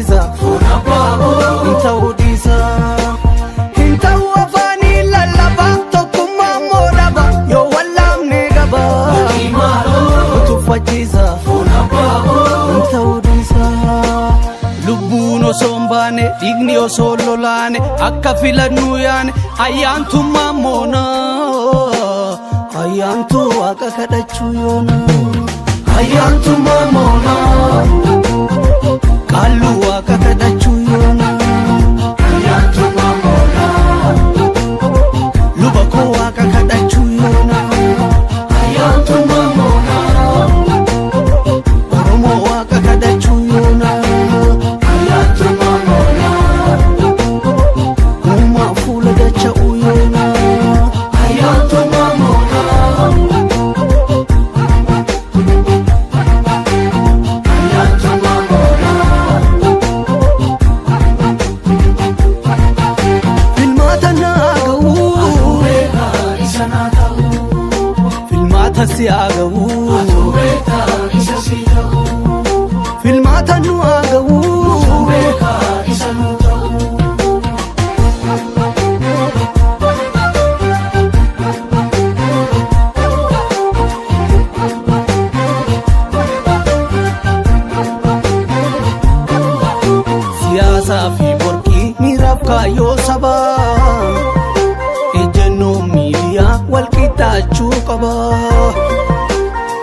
Tuffachiisa hin ta'uu dhiisa. Hin ta'u afaanii lallaba, tokkummaa immoo dhaba, yoo wallaamne qaba. Tuffachiisa hin ta'uu dhiisa. Lubbuun osoo hin baane, dhiigni osoo hin lolaane, akka filannuu yaane, ayyaantummaa moona. Ayyaantu Waaqa kadhachuu yoona. Ayyaantummaa moona. Qaalluu Waaqa kadhachuu yoona. Ayyaantummaa moona. Luba koo Waaqa kadhachuu yoona. Ayyaantummaa moona. Oromoo Waaqa kadhachuu yoona. Ayyaantummaa moona. Uumaa fuula dacha'uu yoona. Ayyaantummaa moona. Ayyaantummaa moona. Filmaata naa ga'uu. Isa naa ta'u. Filmaata si haa ga'uu. Beektaa isa si ta'u. Filmaata nu haa ga'uu. Beekaa isa nu ta'u. Siyaasaa fi morkii miiraaf kaayyoo sabaa. Ejjennoo miidiyaa wal qixxaachuu qaba.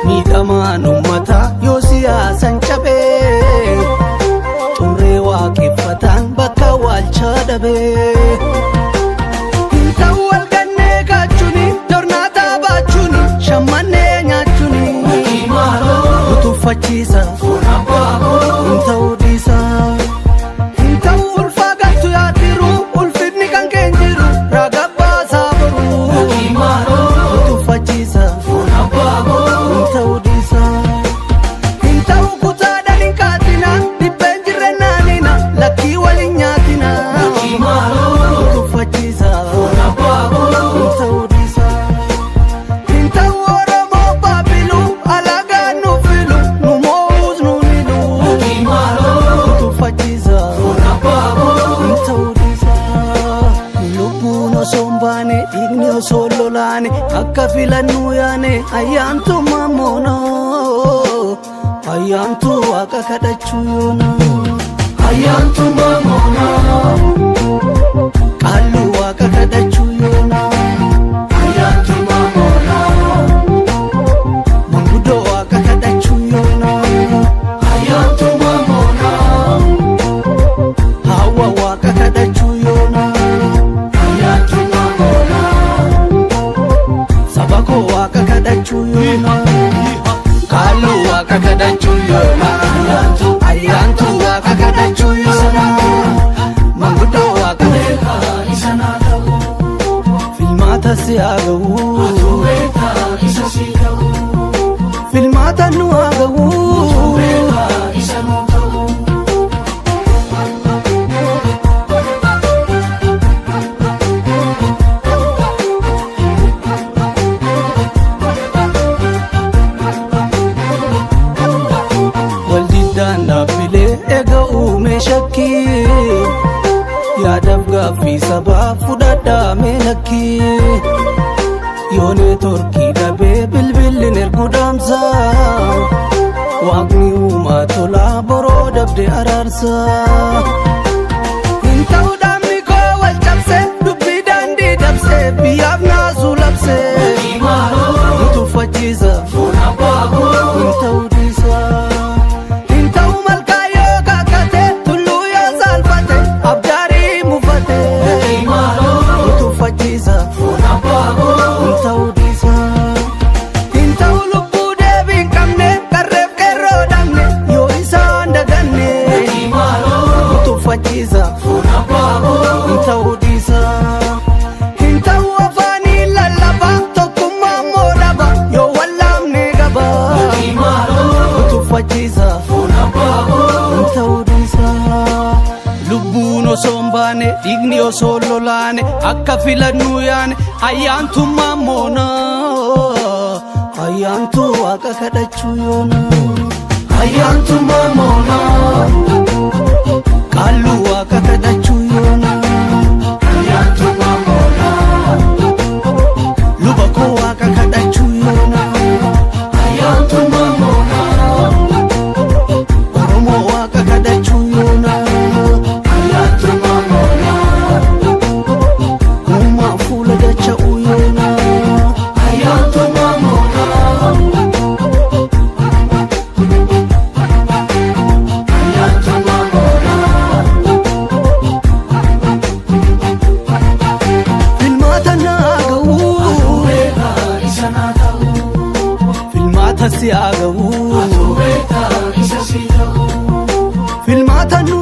Miidhamaan uummataa yoo siyaasan cabee, xurree waaqeffataan bakka waalchaa dhabee. Hin ta'u wal gannee kaachuuni, tornaataa baachuuni, shammannee nyaachuuni. Tuffachiisa hin ta'uu dhiisa. Hin ta'u ulfaa galtu yaadiru, ulfinni kan keenya jiru, raga baasaa boru. Tuffachiisa hin ta'uu dhiisa. Hin ta'u kutaadhaan hin kaatina, dhibbeen jirre naanina, lakkii waliin nyaatina. Tuffachiisa hin ta'uu dhiisa. Hin ta'u Oromoo baabilu, alagaan nu filu, nu moo'us nu nilu. Tuffachiisa hin ta'uu dhiisa. Lubbuun osoo hin baane, dhiigni osoo hin lolaane, akka filannuu yaane, ayyaantummaa moona. Ayyaantu Waaqa kadhachuu yoona. Ayyaantummaa moona. Qaalluu Waaqa kadhachuu yoona. Ayyaantummaa moona. Manguddoo Waaqa kadhachuu yoona. Ayyaantummaa moona. Hawa Waaqa kadhachuu yoona. Ayyaantummaa moona. Saba koo Waaqa kadhachuu yoona. Qaalluu Waaqa kadhachuu yoona. Ayyaantu Waaqa kadhachuu yoona. Manguddoo Waaqa. Beekaa isa naa ta'u. Filmaata si haa ga'uu. Beekaa isa si ta'u. Filmaata nu haa ga'uu. Beekaa isa nu ta'u. Waldiddaan dhaabbilee eega uume shakkii. Yaadaaf gaaffii sabaa fudhadhaa lakkii. Yoo neetworkii dhabee bilbilli erguu dhaamsa. Waaqni uumaa tolaa boroo dabde araarsa. Hin ta'u dhaabni koo wal cabse, dubbii daandii dabse, biyyaaf naasuu labse. Tuffachiisa hin ta'uu dhiisa. Hin ta'u malkaa yoo kakate, tulluu yoo saalfate, abdaarii mufate. Tuffachiisa hin ta'uu dhiisa. Hin ta'u lubbuu deebii hin qabne, qarreef qeerroo dhabne, yoo isaan daganne. Tuffachiisa hin ta'uu dhiisa. Hin ta'u afaanii lallaba, tokkummaa immoo dhaba, yoo wallaamne qaba. Tuffachiisa hin ta'uu dhiisa. Lubbuun osoo hin baane, dhiigni osoo hin lolaane, akka filannuu yaane, ayyaantummaa moona. Ayyaantu Waaqa kadhachuu yoona. Ayyaantummaa moona. Filmaata si haa ga'u. Atu beektaa isa si ta'u. Filmaata nu